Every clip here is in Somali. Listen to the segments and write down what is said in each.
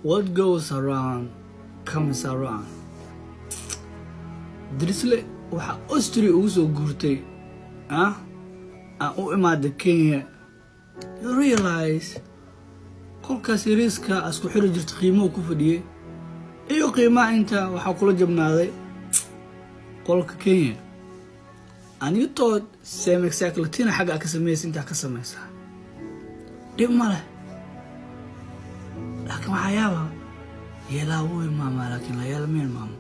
What goes around comes around. Dirisle waxaa Austria ugu soo guurtay, aan u imaada Kenya. You realize qolkaas yariiska asku xiri jirta qiimuhu ku fadhiyey iyo qiimaha inta waxaa kula jabnaaday qolka Kenya, and you thought same exactly tina xagga ka samaysa intaa ka samaysaa, dhib ma leh. Laakiin waxaa yaaba yeelaa wuu imaamaa, laakiin la yeela ma imaamo.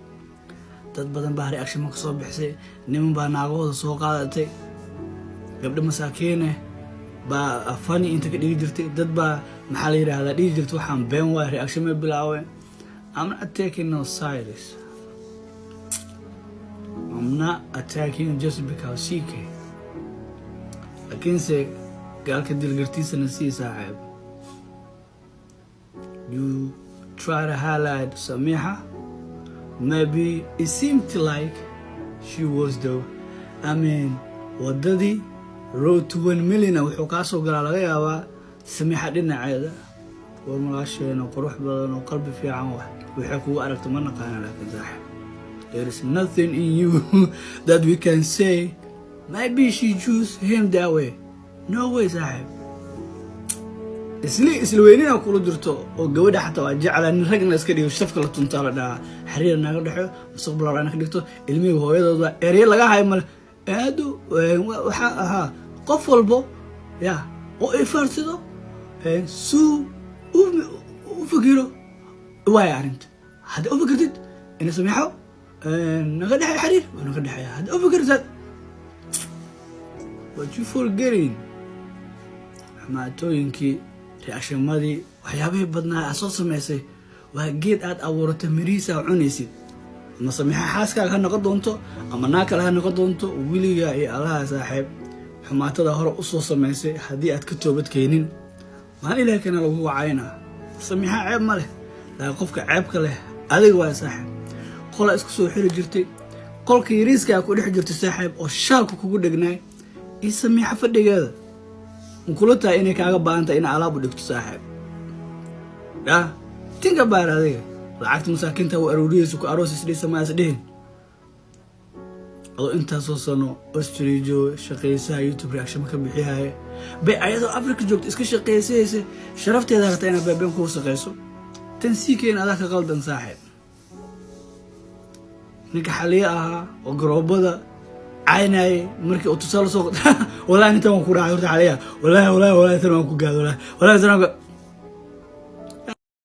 Dad badan baa reaction ma ka soo bixisay, niman baa naagahooda soo qaadatay, gabdho masaakiineh baa fani inta ka dhigi jirtay, dad baa, maxaa la yidhaahdaa, dhigi jirtay waxaan been waay, reaction may bilaaween. I'm not taking no sides. I'm not attacking just because CK. Laakiinse gaalka dilgartiisana sii, saaxiib. You try to highlight Samiha. Maybe it seemed like she was the, I mean, wadadii road to 1 million wuxuu kaa soo galaa laga yaabaa Samiixa dhinaceeda. War malaasheena qurux badan oo qalbi fiican wax waxay kugu aragta ma naqaana, laakiin saaxib, there is nothing in you that we can say maybe she choose him that way. No way, saaxib. Isli isla weynina kula jirto oo gabadha xataa waa jeclaa nin ragna iska dhigo, shafka la tuntaa, la dhahaa xiriir naga dhexeyo, mustaqbal na ka dhigto, ilmihii hooyadooda erey laga hayo male. Aado waxaa ahaa qof walbo ya oo ifaarsado suu u fikiro waaya arrinta. Hadda u fikirtid ina Sameexo naga dhexeyo xiriir, waa naga dhexeeya. Hadda u fikirtad, but you forgetting xumaatooyinkii, reactionadii, waxyaabihii badnaa aad soo samaysay. Waa geed aad abuuratay, mirihiisa aa cunaysid. Ama Samiixa xaaskaaga ha noqon doonto ama naa kale ha noqon doonto, weligaa iyo Allaha, saaxiib, xumaatada hore usoo samaysay haddii aad ka toobad keenin, maalin Ilahi kana lagu wacaynaa. Samiixa ceeb ma leh, laakiin qofka ceebka leh adiga waay, saaxiib. Qolaa isku soo xiri jirtay, qolka yariiska aa ku dhex jirtay, saaxiib, oo shaalka kugu dhegnay iyo Samiixa fadhigeeda makula tahay inay kaaga baahan tahay in alaab u dhigto, saaxiib? Ya tinka baar adiga lacagta masaakiinta u arooriyeysa ku aroos isdhisa ma is dhihin, adoo intaasoo sano Austria jooga, shaqaysaha, YouTube reaction ka bixihaya bay, ayadoo Africa joogto iska shaqaysaysa, sharafteeda rabta inaad beebeen kuu shaqayso. Tan sii keen adaa ka qaldan, saaxiib. Ninka Xaliye ahaa oo garoobada caynayay markii uu tusaale soo, wallahi intan waan ku dhacay horta Xaliya, wallahi, wallahi, wallahi, tan waan ku gaado, wallahi, wallahi, tan waan ku